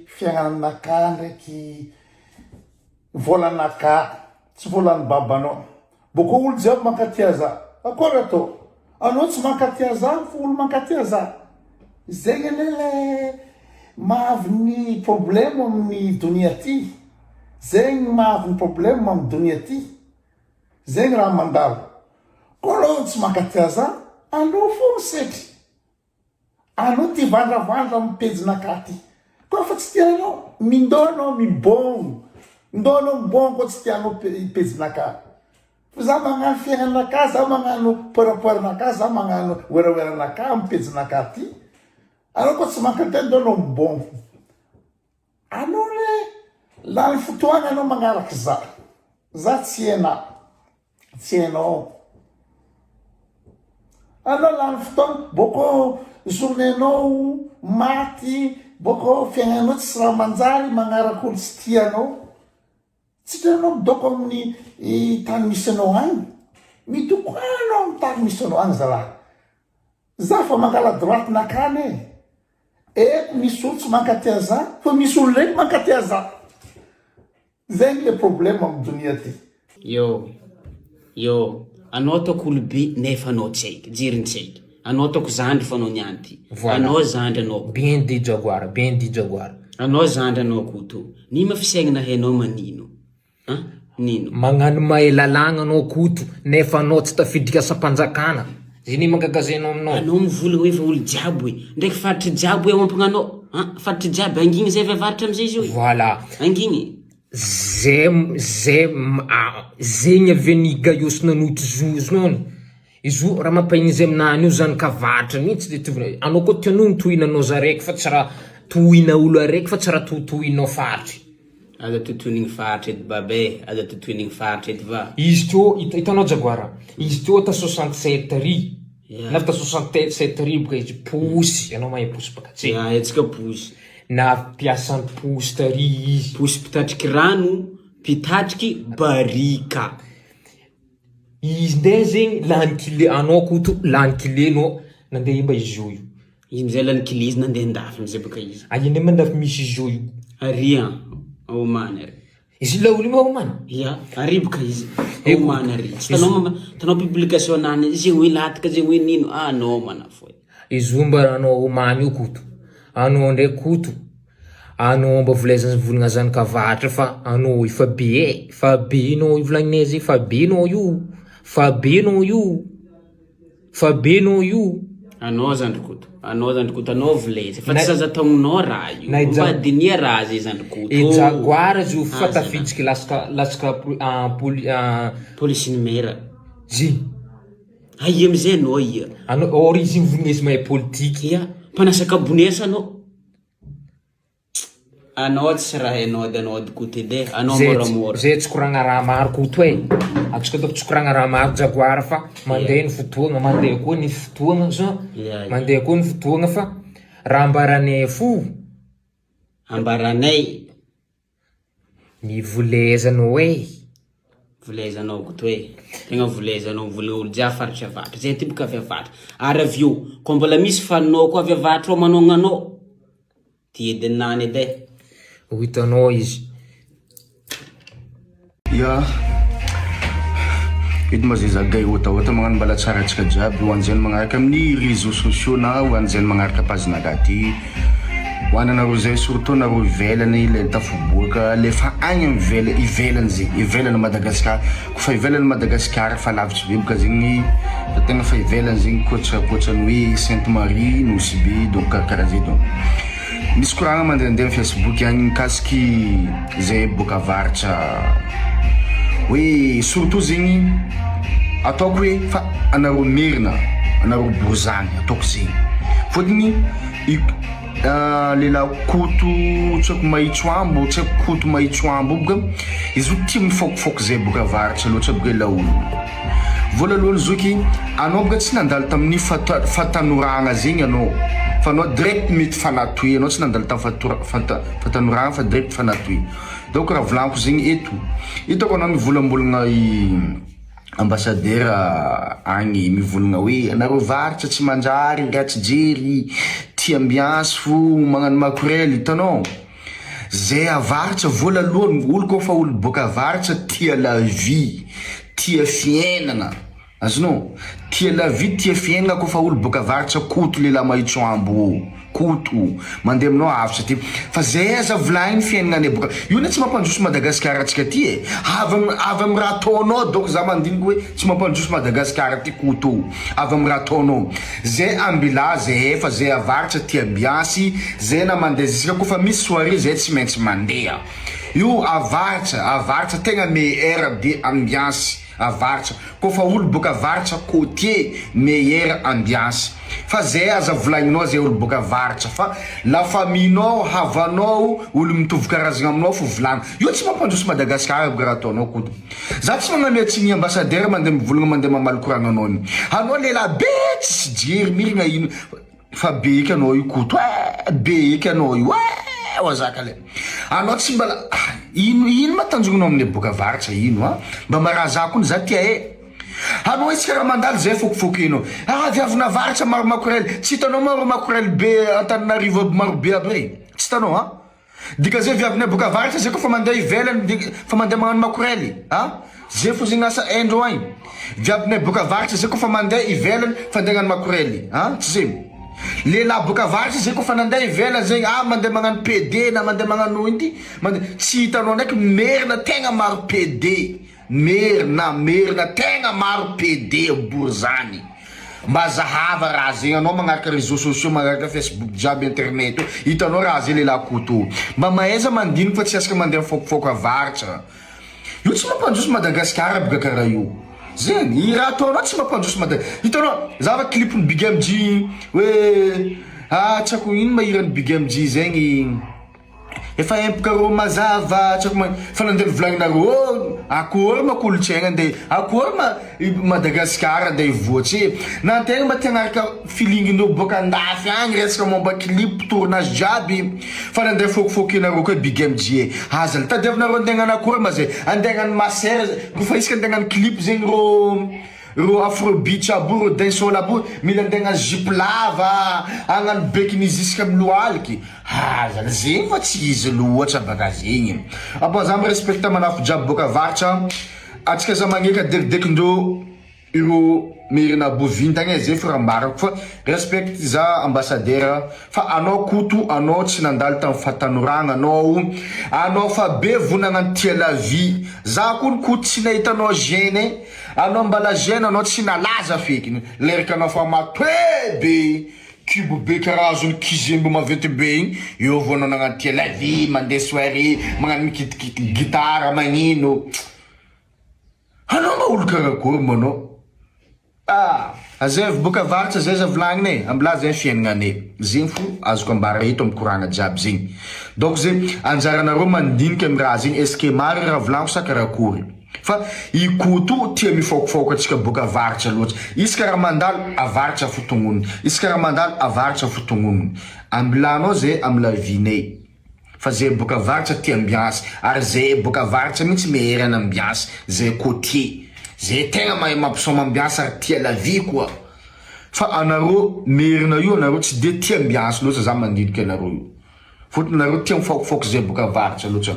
Fiaignananakahy ndraiky volanakahy tsy volan'ny babanao. Bôko olo jiaby mankatia za. Akôry atao? Anao tsy mankatia za fa olo mankatia za. Zegny anie le mahavy ny problème amin'ny donia ty. Zegny mahavy ny problème amin'ny donia ty. Zegny raha mandalo. Kô anao tsy mankatia za, aleo fô misetry. Anao ty vandravandra am pejinakahy ty. Koa fa tsy tianao, mindô anao mibôgno. Mindô anao mibôgno koa tsy tianao pejinakahy. Fa za magnano fiaignanakahy, za magnano poerapoeranakahy, za magnano werawera-nakahy am pejinakahy ty. Anao koa tsy mankatia ndô anao mibôgno. Anao le lany fotoagna anao magnaraky za. Za tsy hainà. Tsy hainao. Anao lany fotoagna, bôkô journée-nao maty, bôkô fiaignanao tsisy raha manjary, magnaraka olo tsy tia anao. Tsy hitanao midôko amin'ny tany misy anao agny. Midoko anao amin'ny tany misy anao agny zalahy. Za fa mangala droite nakany e. Eko misy olo tsy mankatia za, fa misy olo ndraiky mankatia za. Zegny le problème am donia ty. Yo Yo Anao ataoko olobe nefa anao tsy haiko jeriny tsy haiko Anao ataoko zandry fa anao niany ty Voilà. Anao zandry anao ko Bien dit Jaguar, bien dit Jaguar. Anao zandry anao Koto Nino ma fisaignana hainao manino An Nino. Magnano mahay lalàgna anao Koto nefa anao tsy tafiditra asam-panjakana. Zay ne mankakazainao aminao. Anao mivolagna hoe fa olo jiaby hoe ndraiky faritry jiaby hoe aompagna anao an faritry jiaby angigny zay avy avaratra amizay izy io e Voilà. angigny. Zay zay zegny avy any Gaios nanohitry zo zony. Izy io raha mampahiny izy aminany io zany ka avaratra mihitsy de tovona anao koa tianao ny tohinanao za raiky fa tsy raha tohina olo araiky fa tsy raha tohitohinao faritry. Aza totoinigny faritra eto baba e, aza totoinigny faritra eto va. Izy teo hitanao Jaguar, izy teo ta 67 ry, Ya. na ta 67 ry boka izy posy, ianao mahay posy baka tsy. Ya, haintsika posy. Na mpiasan'ny posy tary izy. Posy mpitatriky rano, mpitatriky barika. Izy ndray zegny lany kile, anao Koto lany kile anao nandeha mba izy io. Izy amizay lany kile izy nandeha andafy amizay baka izy. Aia ndray mandafy misy izy io. Ary an, Oman ary. Izy laolo io Oman? Ia, ary boka izy. Oman ary. Tsy tanao mama, tanao publication nany zegny hoe latika zegny hoe nino, ah anao manafo e. Izy io mba anao Oman io Koto. Anao ndray Koto, anao mba volaiza volagna zanak'avaratra fa anao efa be e, fa be anao io volagninay zay, fa be anao io, fa be anao io. Fa be nao io. Anao zandry Koto, anao zandry Koto, anao vilaiza, fa tsy zaza taognonao raha io, mba dinia raha zay zandry Koto E ô. jaguar izy io fa Aza tafidiky lasaka lasaka poli Police numéra. Zigny. Aia amizay anao ia. Anao or izy mivonona izy mahay politique. Ia, mpanasa kabonesa anao. Anao tsy raha hainao edy anao edy Koto edy e, anao Zay moramora. zay tsy koragna raha maro Koto e, antsika ataoko tsy koragna raha maro Jaguar fa mandeha ny fotoagna, mandeha koa ny fotoagna zao, Ya, ya. mandeha koa ny fotoagna fa raha ambaranay fo. Ambaranay. Ny volezanao e. Volezanao Koto e, tegna volezanao mivolagna olo jiaby faritry avaratra, zay aty boka avy avaratra, ary avy eo koa mbola misy faninao koa avy avaratra ao manogna anao. Ty edy nany edy e. Ho hitanao izy. Ya, eto mazeza gay otaota magnano mbala tsara antsika jiaby ho an'izay magnaraka amin'ny réseaux sociaux na ho an'izay magnaraka page naka ty ho ananareo zay surtout nareo ivelany le tafoboaka le fa agny amin'ny vela ivelany zay ivelany Madagascar Fa ivelan'i Madagasikara fa lavitry be boka zegny fa tegna fa ivelany zegny koatra koatran'ny hoe Sainte Marie, Nosy Be donc karakaraha zay donc. Misy koragna mandehandeha am Facebook agny mikasiky zay boaka avaratra hoe surtout zegny ataoko hoe fa anareo merina, anareo borizany ataoko zegny fôtony i Lehilahy Koto tsy haiko Mahitsoambo tsy haiko Koto Mahitsoambo io boka izy io tia mifaokifaoky zay boka avaratra loatra boka ilay olona. Voalalohany zoky anao boka tsy nandalo tamin'ny fahatanoragna zegny anao fa anao direct mety fanatoe anao tsy nandalo tamin'ny fahatanoragna fa direct fanatoe donc raha volaniko zegny eto hitako anao mivolambolagna i Ambassadeur agny mivolagna hoe anareo varitra tsy manjary, ratsy jery, tia ambiance fo, magnano makorel, hitanao? Zay avaratra voalalohany olo koa fa olo boaka avaratra tia la vie, tia fiainana, azonao? Tia la vie tia fiainana koa fa olo boaka avaratra koto lehilahy mahitso ambo ô, koto, mandeha aminao avotra aty, fa zay aza volagniny fiainana any boaka, io anie tsy mampandroso Madagascar antsika aty e, avy am avy am raha ataonao donc za mandiniky hoe tsy mampandroso Madagascar aty koto ô, avy am raha ataonao. Zay ambilahy zay efa zay avaratra aty ambiansy zay na mandeha zisika kofa misy soirée zay tsy maintsy mandeha io avaratra avaratra tegna meilleur be ambiansy avaratra kofa olo boka avaratra côtier meilleur ambiansy fa zay aza volagninao zay olo boka avaratra fa la famille nao havanao olo mitovy karazagna aminao fo volagny io tsy mampandroso Madagascar aby raha ataonao koto Za tsy magnamia tsiny ambassadeur mandeha mivolagna mandeha mamaly koragna anao io. Anao lehilahy be tsisy jery mirina ino fa be eky anao io koto eh be eky anao io eh wazaka le. Anao tsy mbala ah, ino ino ma tanjognanao aminay boka avaratra ino ah? Mba maraha za kony za tia eh. Anao isaka raha mandalo zay fokifokinao. Ah viavina avaratra maro makorel. Tsy hitanao ma reo makorel be Antananarivo aby maro be aby rey. Tsy hitanao ah? Dika zay viavinay boka avaratra zay koa fa mandeha ivelany de fa mandeha magnano makorely a! Zay fo zegny asa haindreo agny. Viavinay boka avaratra zay koa fa mandeha ivelany fa andeha hagnano makorely a! Tsy zay? Lehilahy boka avaratra zay koa fa nandeha ivelany zegny ah mandeha magnano PD na mandeha magnano ino ty mandeha tsy hitanao ndraiky merina tegna maro PD. Merina merina tegna maro PD borizany mba zahava raha zegny anao magnaraka réseaux sociaux magnaraka Facebook jiaby internet io hitanao raha zegny lehilahy koto mba mahaiza mandiniky fa tsy asaka mandeha mifôkifôky avaratra io tsy mampandroso Madagascar boka karaha io zegny i raha ataonao tsy mampandroso Mada hitanao zava clip ny Big MJ hoe ah tsy haiko ino ma hiran'ny Big MJ zegny Efa empoka rô mazava tsy haiko ma fa nandeha novolagninareo ô akory ma kolontsaigna ndeha akory ma i Madagasikara ndeha hivoatra e na antegna mba te hagnaraka feeling-ndreo boaka andafy agny resaka momba clip tournage jiaby fa nandeha fôkifôkinareo koa i Big MJ e aza le tadiavinareo andeha hagnano akory ma zay andeha hagnano masseur kofa isaka andeha hagnano clip zegny rô Reo afro beach aby io, reo dancehall aby io, mila andeha hagnano jupe lava, hagnano bekiny jusque amy lohaliky, aza zegny fa tsy izy loatra baka zegny. Ah bon za mi-respecte manafo jiaby boaka avaratra, atsika za magneka dekidekindreo ireo merina bo vintagna e, zay fo raha ambarako fa respect za ambassadeur fa anao koto anao tsy nandalo tam fahatanoragna anao, anao fa be vo nagnano tia la vie, za kony koto tsy nahita anao jeune. Anao mbala jeune anao tsy nalaza feky leraka anao fa matoe be kibo be karaha azony kizembe maventy be igny eo vao anao nagnano tia la vie mandeha soirée magnano mikitikity guitare magnino anao mba olo karakory moa anao ah azaivo boka avaratra zay aza volagnina e ambilà zay fiaignanane zegny fo azoko ambara eto amy koragna jiaby zegny donc zegny anjaranareo mandinika amy raha zegny est ce que marigny raha volagniko sa karakory Fa i Koto tia mifaokifaoky antsika boaka avaratra loatra. Isaka raha mandalo avaratra fo tognoniny. Isaka raha mandalo avaratra fo tognoniny. Ambilanao zay am la vie nay. Fa zay boaka avaratra tia ambiance. Ary zay boaka avaratra mintsy meilleur ny ambiance. Zay côtier. Zay tegna mahay mampisaoma ambiance ary tia la vie koa. Fa anareo merina io anareo tsy de tia ambiance loatra za mandinika anareo io. Fotony nareo tia mifaokifaoky zay boaka avaratra loatra.